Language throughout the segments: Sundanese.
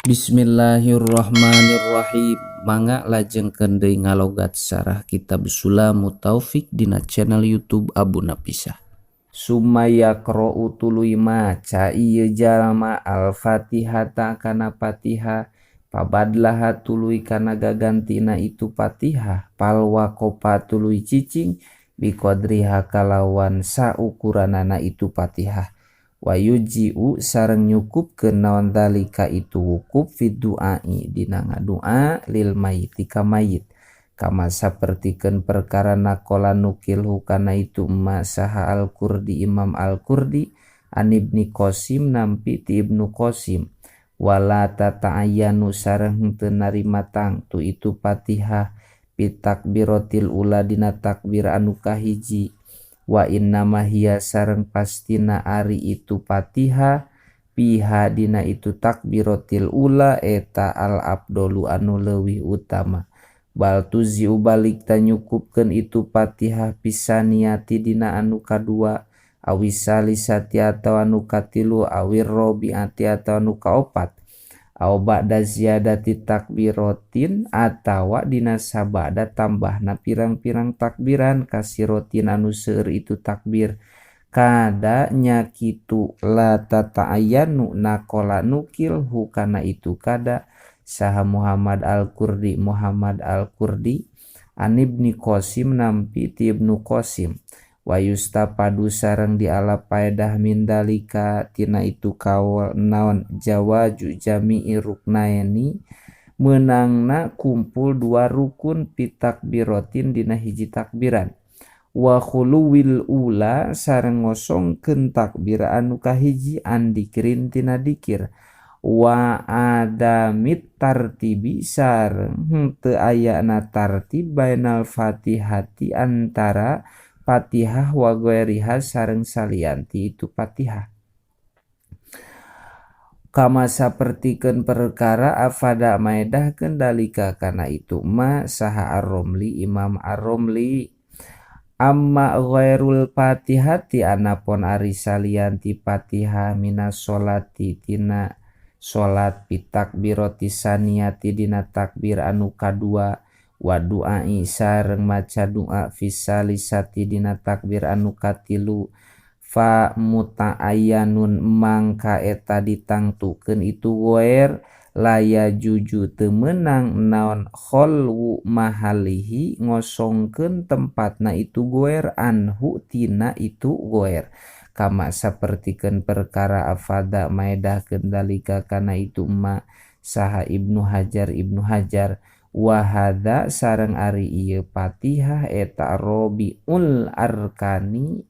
Bismillahirrahmanirrahim. Mangga lajengkeun deui ngalogat sarah kitab Sulamut Taufik dina channel YouTube Abu Napisah. Summa yaqra'u tuluy maca ieu jalma al-Fatihata kana Fatihah, pabadlaha tuluy kana gagantina itu Fatihah, fal waqofa tuluy cicing biqadriha kalawan saukuranana itu Fatihah. Wa yujzi'u sareng nyukupkeun naon dalika itu wukuf fi du'ai dina ngadua lil mayiti ka mayit, kama sapertikeun perkara naqala nukil hukana itu ma saha Al-Qurdi, Imam Al-Qurdi, an Ibni Qasim nampi ti Ibnu Qasim. Wala tata'ayyanu sareng henteu narima tangtu itu Fatihah fi takbiratil ula dina takbir anu kahiji. Wa innama hiya sareng pastina ari itu Fatihah piha dina itu takbiratil ula eta al afdalu anu leuwih utama. Bal tujzi'u balik tanyukupkeun itu Fatihah pisaniati dina anu kadua, awis salisati atawa anu katilu, awir robiati atawa anu kaopat, aw ba'da ziyadati takbiratin atawa dina sabada tambahna pirang-pirang takbiran kasirotin anu seueur itu takbir. Kada nya kitu la tata'ayyanu naqala nukil hukana itu kada saha Muhammad Al-Qurdi, Muhammad Al-Qurdi, an Ibni Qasim nampi ti Ibnu Qasim. Wa yustafadu sareng diala paedah min dalika tina itu kaul naon jawaju jami'i ruknaini meunangna kumpul dua rukun fi takbiratin dina hiji takbiran, wa khuluwil ula sareng ngosongkeun takbir anu kahiji an dikrin tina dikir, wa adamit tartibi sareng henteu ayana tartib bainal fatihati antara Fatihah wa ghairiha sareng salianti itu Fatihah, kama sapertikeun perkara afada maedahkeun dalika kana itu ma saha Ar-Romli, Imam Ar-Romli. Amma ghairul Fatihati anapun ari salianti Fatihah minas sholati tina salat fi takbirati saniyati dina takbir anu kadua, wa du'ai sareng maca doa fi salisati dina takbir anu katilu, fa muta'ayyanun mangka eta ditangtukeun itu ghair laya juju teu meunang naon khalwu mahalihi ngosongkeun tempatna itu ghair anhu tina itu ghair, kama sapertikeun perkara afada maedahkeun dalika kana itu ma saha Ibnu Hajar, Ibnu Hajar. Wa hadza sareng ari ieu Fatihah eta robiul arkani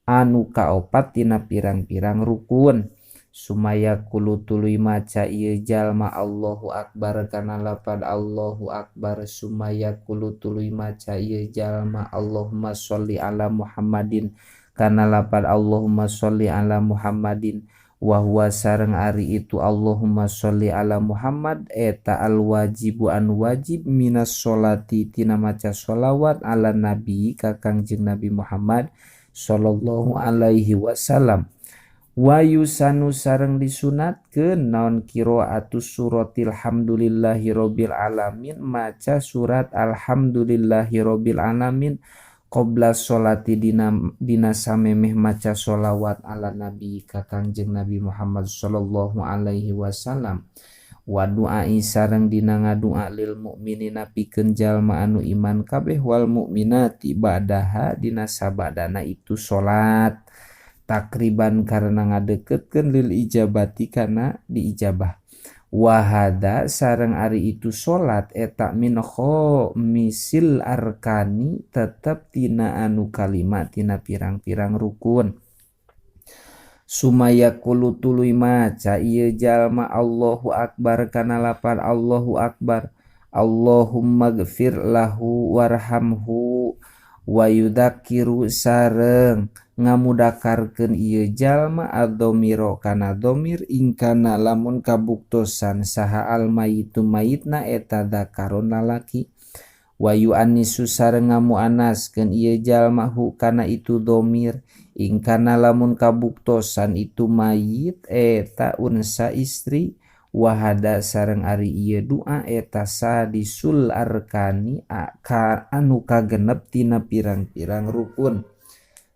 anu kaopat tina pirang-pirang rukun. Sumaya kulu tuluy maca ieu jalma Allahu akbar kana lapad Allahu akbar. Sumaya kulu tuluy maca ieu jalma Allahumma sholli ala Muhammadin kana lapad Allahumma sholli ala Muhammadin. Wa huwa sareng ari itu Allahumma sholli ala Muhammad eta al wajibu anu wajib minas sholati tina maca sholawat ala nabi ka Kangjeng Nabi Muhammad sallallahu alaihi wasallam. Wa yusanu sareng disunatkeun naon qiraatu suratil hamdulillahi rabbil alamin maca surat alhamdulillahi rabbil alamin qabla sholati dina samemeh maca sholawat ala nabi ka Kangjeng Nabi Muhammad sallallahu alaihi wasallam. Wa du'ai sareng dina ngadua lil mukminina pikeun jalma anu iman kabeh wal mukminati ba'daha dina sabadana itu salat takriban karena ngadeketkeun lil ijabati kana diijabah. Wa hadza sareng ari itu salat eta min khamisil arkani tetep tina anu kalima tina pirang-pirang rukun. Sumaya kulu tuluy maca ieu jalma Allahu akbar kana lapad Allahu akbar. Allahumma gfir lahu warhamhu. Wa yudzakiru sareng ngamudakarkeun ieu jalma ad-dhamira kana dhamir ingkana lamun kabuktosan saha al mayitu mayitna eta dzakaron lalaki. Wa yu'annisu sareng ngamuanaskeun ieu jalma hu kana itu dhamir ingkana lamun kabuktosan itu mayit eta unsa istri. Wa hada sareng ari ieu doa eta sadisul arkani ka anu kagenep tina pirang-pirang rukun.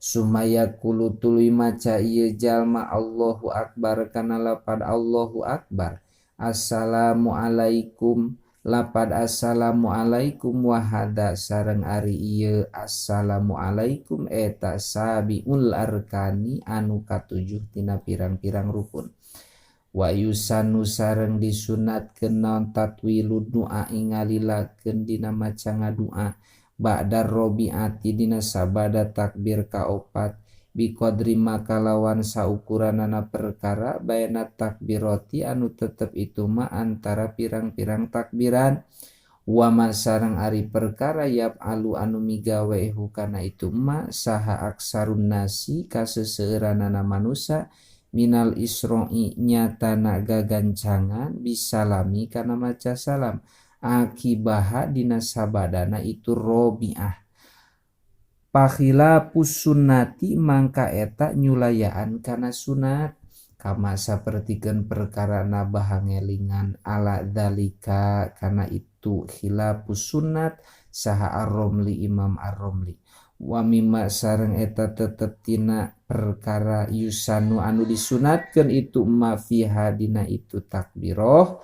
Summa yaqulu tuluy maca ieu jalma Allahu akbar kana lapad Allahu akbar. Assalamualaikum lapad assalamualaikum wa hada sareng ari ieu assalamualaikum eta sabiul arkani anu katujuh tina pirang-pirang rukun. Wa yusanu sareng disunatkeun naon tatwilu doa ngalilakeun dina maca ngadua ba'da robiati dina sabada takbir kaopat biqadri ma kalawan saukuranana perkara baina takbiroti anu tetep itu ma antara pirang-pirang takbiran. Wa ma sareng ari perkara yaf'alu anu migawe hukana itu ma saha aksarun nasi kaseseueuranana manusa minal isro'i nyatana gagancangan bisalami kana maca salam akibaha dina sabadana itu robiah. Pakhilafus sunnati mangka eta nyulayaan kana sunat kama sapertikeun perkara nabaha ngelingan ala dzalika kana itu khilafus sunnat saha Ar-Romli Imam Ar-Romli. Wa mimma sareng eta tetep tina perkara yusanu anu disunatkeun itu ma fiha dina itu takbiroh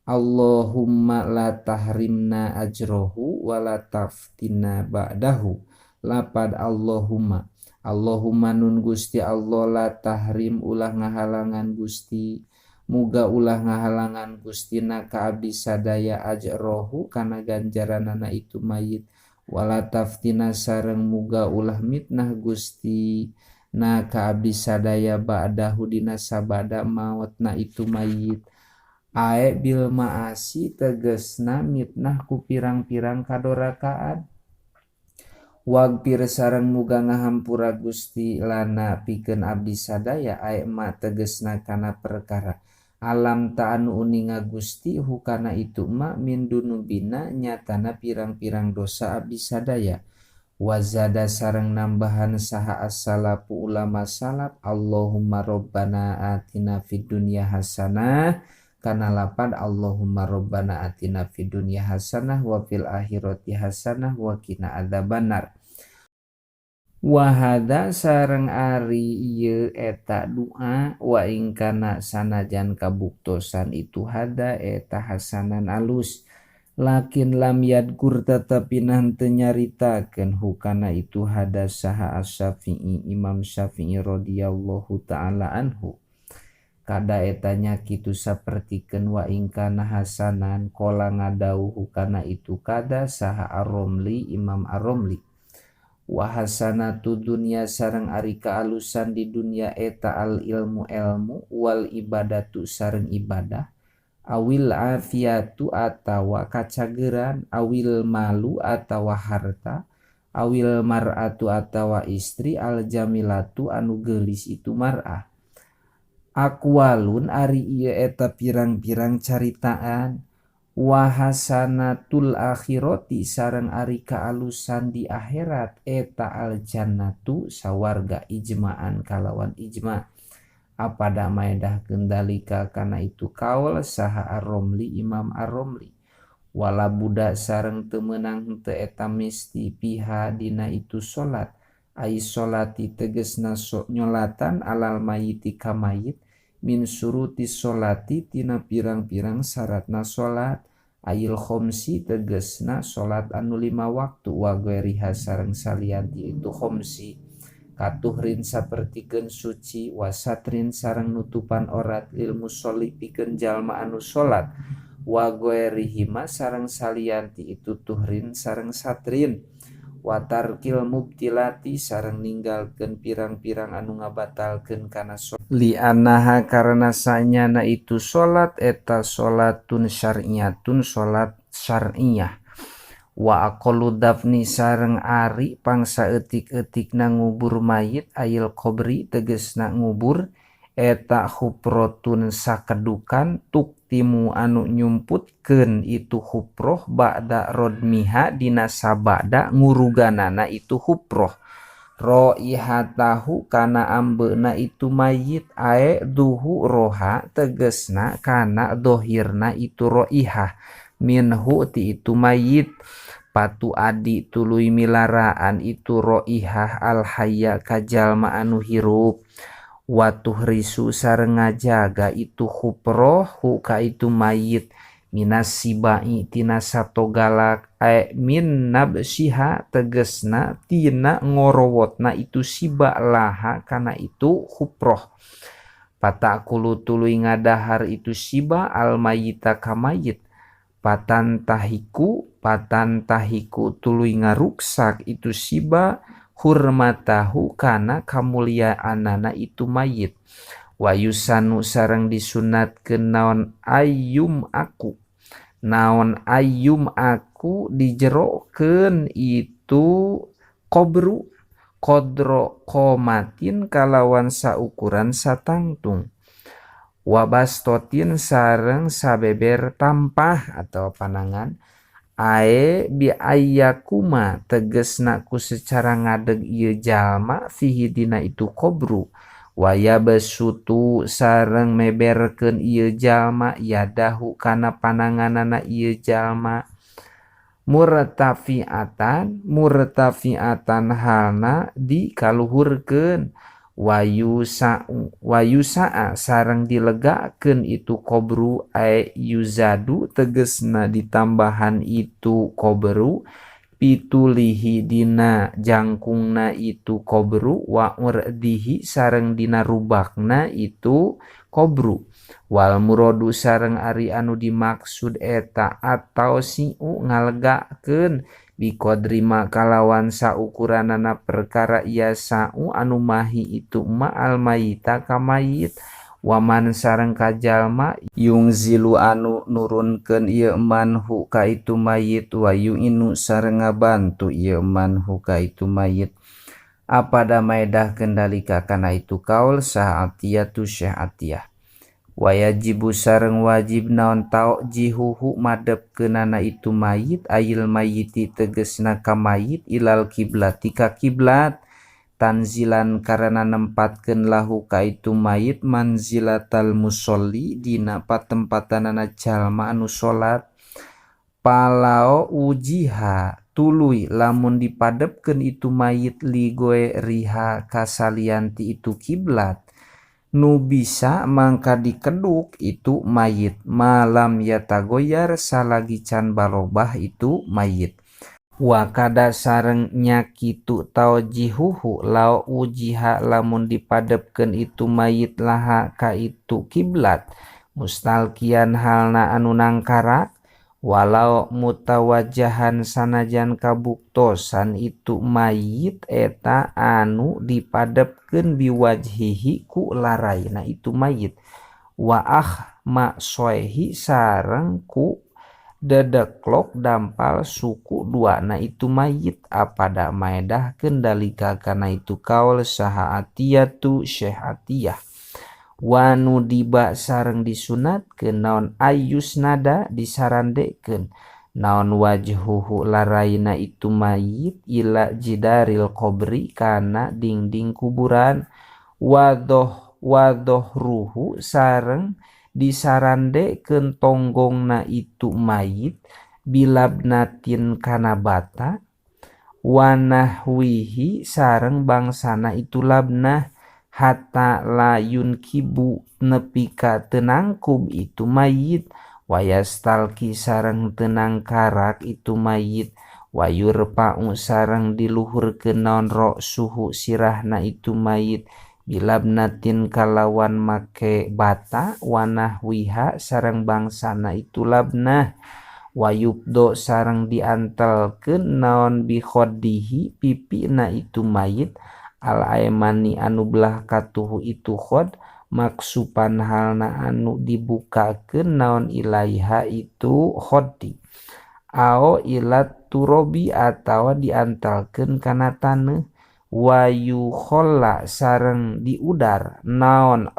Allahumma la tahrimna ajrohu wa la taftina ba'dahu. Lapad Allahumma Allahumma nun Gusti Allah la tahrim ulah ngahalangan Gusti muga ulah ngahalangan Gustina ka abdi sadaya ajrohu kana ganjaranana itu mayit wala taftina sareng muga ulah mitnah Gusti na ka abdi sadaya ba'dahu dina sabada maotna itu mayit. Ae bil ma'asi tegesna mitnah ku pirang-pirang kadorakaan. Wagfir sareng muga ngahampura Gusti lana pikeun abdi sadaya ae ma tegesna kana perkara alam ta anu uninga Gusti hukana itu ma min dunubina nyatana pirang-pirang dosa abdi sadaya. Wazada sareng nambahan saha as-salafu ulama salaf Allahumma rabbana atina fid dunya hasanah kana lapad Allahumma rabbana atina fid dunya hasanah wa fil akhirati hasanah wa qina adzabannar. Wa hadza sareng ari ieu eta doa wa ing kana sanajan kabuktosan itu hada eta hasanan alus lakin lam yadkur tetapi henteu nyaritakeun hukana itu hada saha Asy-Syafi'i Imam Syafi'i radhiyallahu taala anhu. Kada eta nya kitu sapertikeun wa ing kana hasanan qala ngadawuh hukana itu kada saha Ar-Romli Imam Ar-Romli. Wa hasanatu dunya sareng ari kaalusan di dunya eta al ilmu elmu wal ibadatu sareng ibadah awil afiatu atawa kacageran awil malu atawa harta awil mar'atu atawa istri al jamilatu anu geulis itu mar'ah. Aqwalun ari ieu eta pirang-pirang caritaan. Wa hasanatul akhirati sareng ari kaalusan di akhirat eta al jannatu sawarga ijma'an kalawan ijma'. Apada maedahkeun dalika kana itu kaul saha Ar-Romli Imam Ar-Romli. Wala buda sareng teu meunang henteu eta misti piha dina itu salat ai salati tegesna nyolatan alal mayiti ka mayit min suruti sholati tina pirang-pirang syaratna salat ayil khomsi tegesna salat anu 5 waktu wa ghairiha sareng salianti itu khomsi katuhrin sapertikeun suci wasatrin sareng nutupan orat lil musolli pikeun jalma anu salat wa ghairihima sareng salianti itu tuhrin sareng satrin watarkil mubtilati sareng ninggalkeun pirang-pirang anu ngabatalkeun kana salat li annaha karena sanyana itu salat eta salatun syar'iyatun salat syar'iyah wa aqallu dafni sareng ari pangsa eutik-eutikna ngubur mayit ayil qabri tegesna ngubur eta huprotun sakedukan tuktimu anu nyumputkeun itu huproh ba'da rodmiha dina sabada nguruganana itu huproh Roihatahu kana ambeuna itu mayit ae duhu roha tegesna kana dohirna itu roihah minhu ti itu mayit patu adi tuluy milaraan itu roihah alhayya ka jalma anu hirup watuh risu sareng ngajaga itu khufroh hu ka itu mayit minas sibai tina sato galak ae min nabsiha tegesna tina ngorowotna itu siba laha kana itu khufroh patakulu tuluy ngadahar itu siba al mayita ka mayit patantahiku tuluy ngaruksak itu siba hurmatahu kana kamuliaanana itu mayit wayusanu sareng disunatkeun naon ayyum aku naon ayyum aku dijerokeun itu qobru qadra qomatin kalawan saukuran satangtung wabastotin sareng sabeber tampah atau panangan ae bi ayyakuma tegesna ku secara ngadeg ieu jalma fihi dina itu qobru waya besutu sareng meberkeun ieu jalma yadahu kana pananganana ieu jalma murtafiatan halna dikaluhurkeun wayusa'a sareng dilegakeun itu qobru ae yuzadu tegesna ditambahan itu qobru pitulihi dina jangkungna itu qobru wa urdihi sareng dina rubakna itu qobru wal muradu sareng ari anu dimaksud eta atau siu ngalegakeun biqadrima kalawan saukuranana perkara yasa'u anu mahi itu ma al mayita ka mayit waman sareng ka jalma yungzilu anu nurunkeun ieu man hu ka itu mayit wa yu'inu sareng ngabantu ieu man hu ka itu mayit apada maedahkeun dalika kana itu kaul saha atiyatu Syekh Atiyah wayajibu sareng wajib naon taujihuhu madepkeunana itu mayit ayil mayiti tegesna ka mayit ilal kiblati ka kiblat tanzilan karena nempatkeun lahu ka itu mayit manzilatal musolli dina patempatanana jalma anu salat palao ujiha tuluy lamun dipadepkeun itu mayit ligoe riha kasalianti itu kiblat nu bisa mangka dikeduk itu mayit malam yatagoyar salagi can barobah itu mayit wakada sareng nya kitu taujihuhu lao ujiha lamun dipadepkeun itu mayit laha ka itu kiblat mustalkian halna anu nangkarak walau mutawajahan sanajan kabuktosan itu mayit eta anu dipadepkeun biwajhihi ku laraina itu mayit wa akhmasoehi sareng ku dedeklok dampal suku duana itu mayit apada maedahkeun dalika kana itu kaul saha atiyatu Syekh Atiyah wanu diba sareng disunatkeun naon ayusnada disarandekeun naon wajhuhu laraina itu mayit ila jidaril qobri kana dingding kuburan wadohruhu sareng disarandekeun tonggongna itu mayit bilabnatin kana bata wanahwihi sareng bangsana itu labnah hatta layun kibu nepi ka teu nangkub itu mayit wayastalki sareng teu nangkarak itu mayit wayurpa'u sareng diluhurkeun naon suhu sirahna itu mayit bilabnatin kalawan make bata wanahwiha sareng bangsana itu labnah wayubdo sareng diantelkeun naon bikhodihi pipina itu mayit al aimani anu belah katuhu itu khod maksupan halna anu dibukakeun naon ilaiha itu khodi ao ilat turobi atawa diantalkeun kana taneuh wayu kholla sareng diudar naon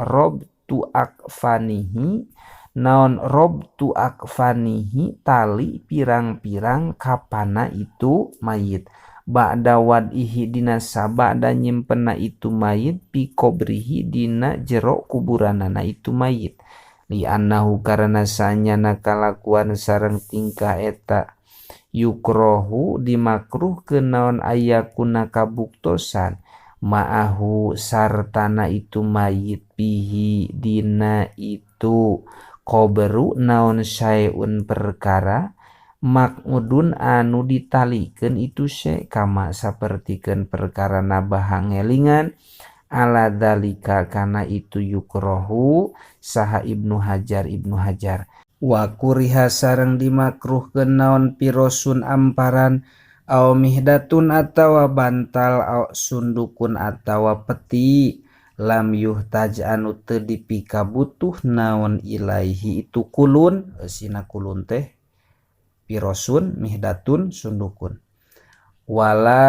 robtu akfanihi tali pirang-pirang kapana itu mayit. Ba'da wad'ihi dina sabada nyimpenna itu mayit fi qabrihi dina jero kuburanana itu mayit li annahu karena sanyana kalakuan sareng tingkah eta yukrohu dimakruhkeun naon ayakuna kabuktosan ma'ahu sartana itu mayit bihi dina itu qabru naon syai'un perkara makudun anu ditalikeun itu syai kama sapertikeun perkara nabaha ngelingan ala dalika kana itu yukrohu saha Ibnu Hajar Ibnu Hajar. Wa kuriha sareng dimakruhkeun naon pirosun amparan aw mihdatun atawa bantal aw sundukun atawa peti lam yuhtaj anu teu dipikabutuh naon ilaihi itu kulun eusina kulun teh pirosun mihdatun sundukun wala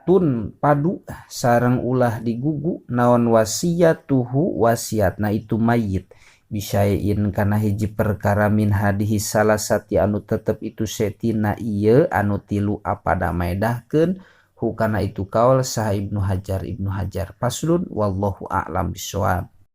tun padu sareng ulah digugu naon wasiyatuhu wasiatna itu mayit bisyai'in kana hiji perkara min hadihi salasati anu tetep itu setina ieu anu tilu apada maedahkeun hu kana itu kaul saha Ibnu Hajar Ibnu Hajar. Faslun wallahu a'lam bissawab.